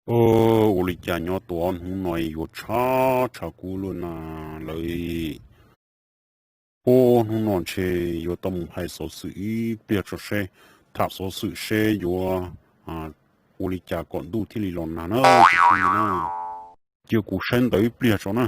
Ua li cas nyob tau hnub no yuav tshav tshav kub luaj na lawv. Ua hnub no ntshe yuav tau mus hais xov xwm ib pliag tso seb, tham xov xwm seb yuav ua li cas kom ntuj thiaj li los nag na. Cia kuv saib ntawv ib pliag tso na.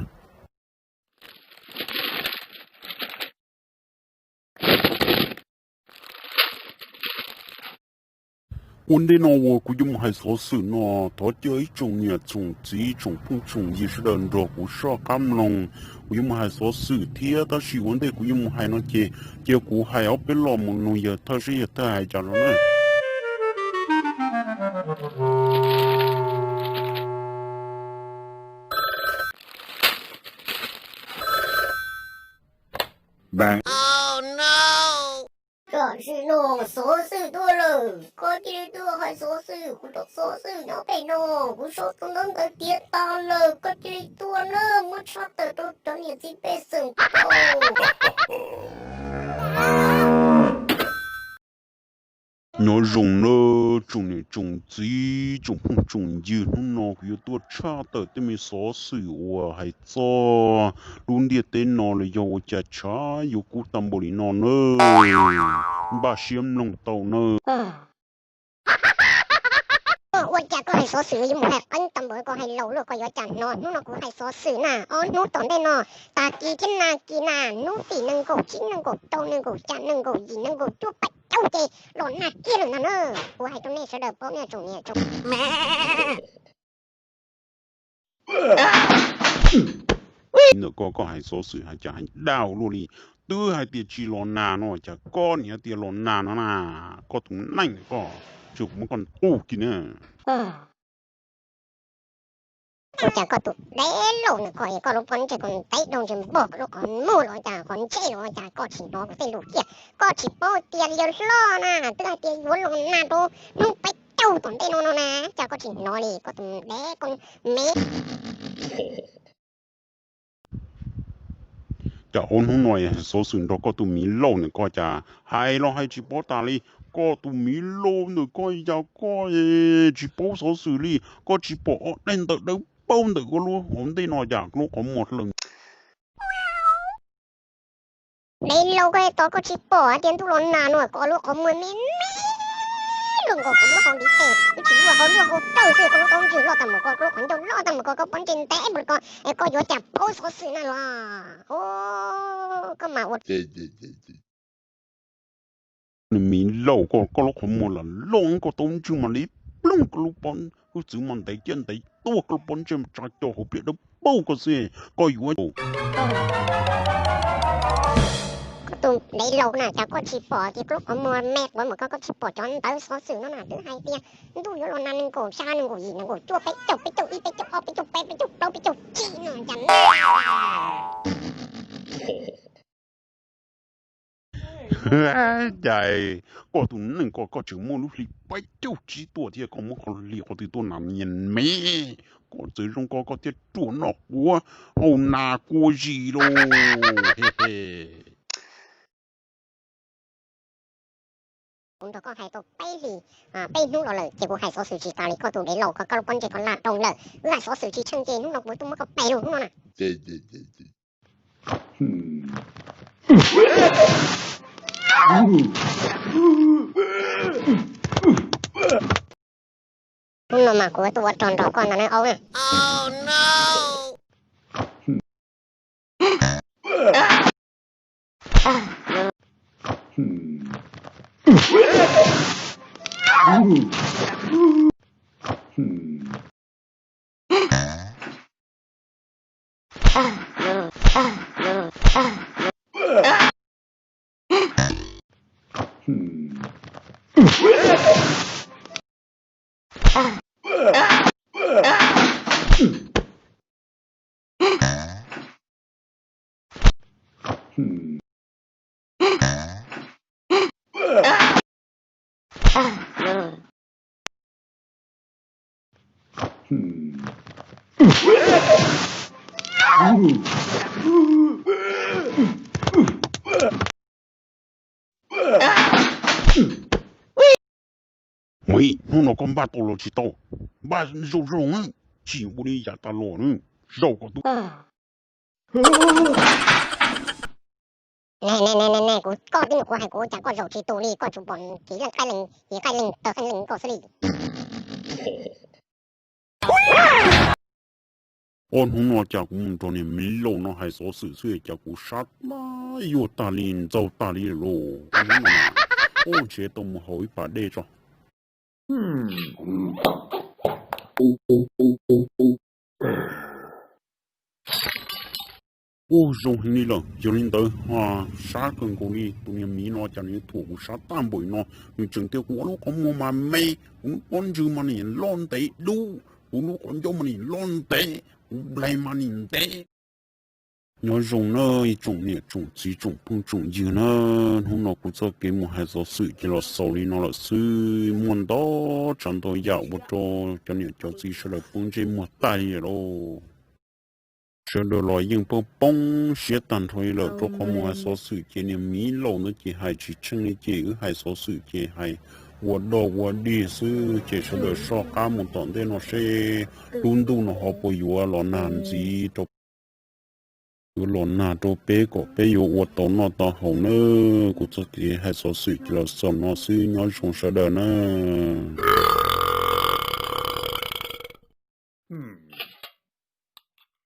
Ua ntej no uas kuv yuav mus hais xov xwm no, thov cia ib tsoom niam tsoom txiv tsoom phooj tsoom ywg sawv daws nrog kuv soj qab mloog. Kuv yuav mus hais xov xwm thiab, tab sis ua ntej kuv yuav mus hais no ces cia kuv hais ob peb lo mus nug yawg thawj seb yawg thawj hais cas los na. Tam sim no xov xwm tuaj lawm, koj cia li tuaj hais xov xwm, kuv rau xov xwm nyob pem no, kuv sau tus ntaub ntawv tiav tas lawm, koj cia li tuaj na, muab tshaj tawm rau cov niam txiv pej xeem tau. Nyob zoo nawb tsoom niam tsoom txiv tsoom phooj tsoom ywg, hnub no kuv yuav tuaj tshaj tawm tej me xov xwm uas hais txog lub ntiaj teb no los yog ua cas tshav yuav kub tag npaum li no nawb. Npaj siab mloog tau nawb. Ua cas koj hais xov xwm yuav mus hais qeeb tau npaum koj hais laus luaj, koj yuav cas hnov? Hnub no kuv hais xov xwm na, ob hnub tom ntej no, tag kis thiab nag kis na, hnub tim nees nkaum tsib nees nkaum rau nees nkaum xya nees nkaum yim nees nkaum cuaj peb caug ces los nag kiag lawm ntag na. Kuv hais rau nej sawv daws paub nej tsoom niam tsoom ntawm koj, koj hais xov xwm hais cas hais dab luaj li. Twb hais tias tsis los nag no cas koj niaj tias los nag no na. Koj tus neeg koj, tsuas kuv muab koj ntuj kiag na. Ua cas koj tus dev laus ntawm koj es koj lub pob ntseg koj ntev dhau ntseg npog koj lub qhov muag los cas qhov ntsej los cas koj tsis hnov kuv tej lus kiag? Koj tsis paub tias yawg hlob na twb hais tias yuav los nag rau hnub peb caug tom ntej no no na, cas koj tsis hnov li koj tus dev koj me? Cas ob hnub no xov xwm nrog koj tus miv laus ntawm koj cas hais los hais tsis paub tas li. Koj tus miv laus ntawm koj cas koj tsis paub xov xwm li, koj tsis pom ob daim ntawv dawb paug ntawm koj lub hauv ntej no cas lub qhov muag hlaws. Dev laus koj tos koj tsis pom hais tias ntuj los nag no koj lub qhov muag me me luaj nkaus kuv lub hau ntiv tes, twb tsis luaj hau luaj hau dawb xwb, koj lub taub ntswg loj tag npaum ko, koj lub qhov ncauj loj tag npaum ko, koj pob ntseg ntev npaum ko es koj yuav cas paub xov xwm na los? Koj mas ua miv laus koj, koj lub qhov muag lam loj, koj taub ntswg mas li plooj, koj lub pob, lub txwv mas ntev ciaj ntev tuaj, koj lub pob ntseg mas tsa co hauv pliaj dawb paug koj xwb, koj yuav. Koj tus dev laus na, cas koj tsis pom tias koj lub qhov muag me quav npaum ko, koj tsis pom cov ntawv xov xwm no na twb hais tias ntuj yuav los nag nees nkaum xya nees nkaum yim nees nkaum cuaj peb caug peb caug ib peb caug ob peb caug peb peb caug plaub peb caug tsib no cas na. Cas koj tus neeg ko koj tseem muaj lub hli peb caug tsib tuaj thiab, koj muab qhov hli qhov twg tuaj nag niag me? Koj txawm zoo ko koj thiaj ruam noj quav haus nas kua zis lauj. Kuv nrog koj hais tau peb hlis peb hnub los lawm ces kuv hais xov xwm tsis tas li, koj tus dev laus ko, koj lub pob ntseg ko lam rau lawm, wb hais xov xwm tsis tsheej ces hnub no kuv tuaj muab koj pes lug hnub no na. Hnub no mas kuv tuaj ua rog nrog koj ntag na aub na. Ua Hnub no koj npaj tau los tsis tau? Npaj zoo zoo, tsis ua li yav tas los na, zaum kom tub. Ne ne ne ne, kuv koj tib mus kuv hais kuv cas koj zaum tsis tus li, koj tsuas pom kev leej qaij leej, kev qaij leej tawg qaij leej koj xwb li. Ob hnub no cas kuv mus nrog niag miv laus no hais xov xwm xwb cas kuv sab tag yuag tag li ntxaug tag li lawm lauj. Ub, ntshe tau mus haus ib pas dej tso. Ub, zoo heev li lawm, yog li ntawd ho sab kawg nkaus li. Tus niag miv no cas nws yuav thuam kuv sab tag npaum no, nws tseem tias kuv ob lub qhov muag mas me, kuv lub pob ntseg mas nim loj ntev dub, kuv lub qhov ncauj mas nim loj ntev, kuv nplaig mas nim ntev. Nyob zoo nawb ib tsoom niam tsoom txiv tsoom phooj tsoom ywg na, hnub no kuv txoj kev mus hais xov xwm ces los xaus li no lawm xwb, muaj ntau tsav ntau yam ua rau cov niam cov txiv sawv daws poob ntsej muag tag li lawm lauj. Sawv daws los yeej poob poob siab tag nrho li lawm rau qhov mus hais xov xwm ces niag miv laus ntawd ces hais tsis tsheej li ces wb hais xov xwm ces hais ua dog ua dig xwb ces sawv daws soj qab mus tom ntej no seb lub ntuj no ho puas yuav los nag ntxiv rau, yuav los nag rau peb kom peb yuav ua tau noj tau haus nawb. Kuv txoj kev hais xov xwm ces los xaus no xwb, nyob zoo sawv daws nawb.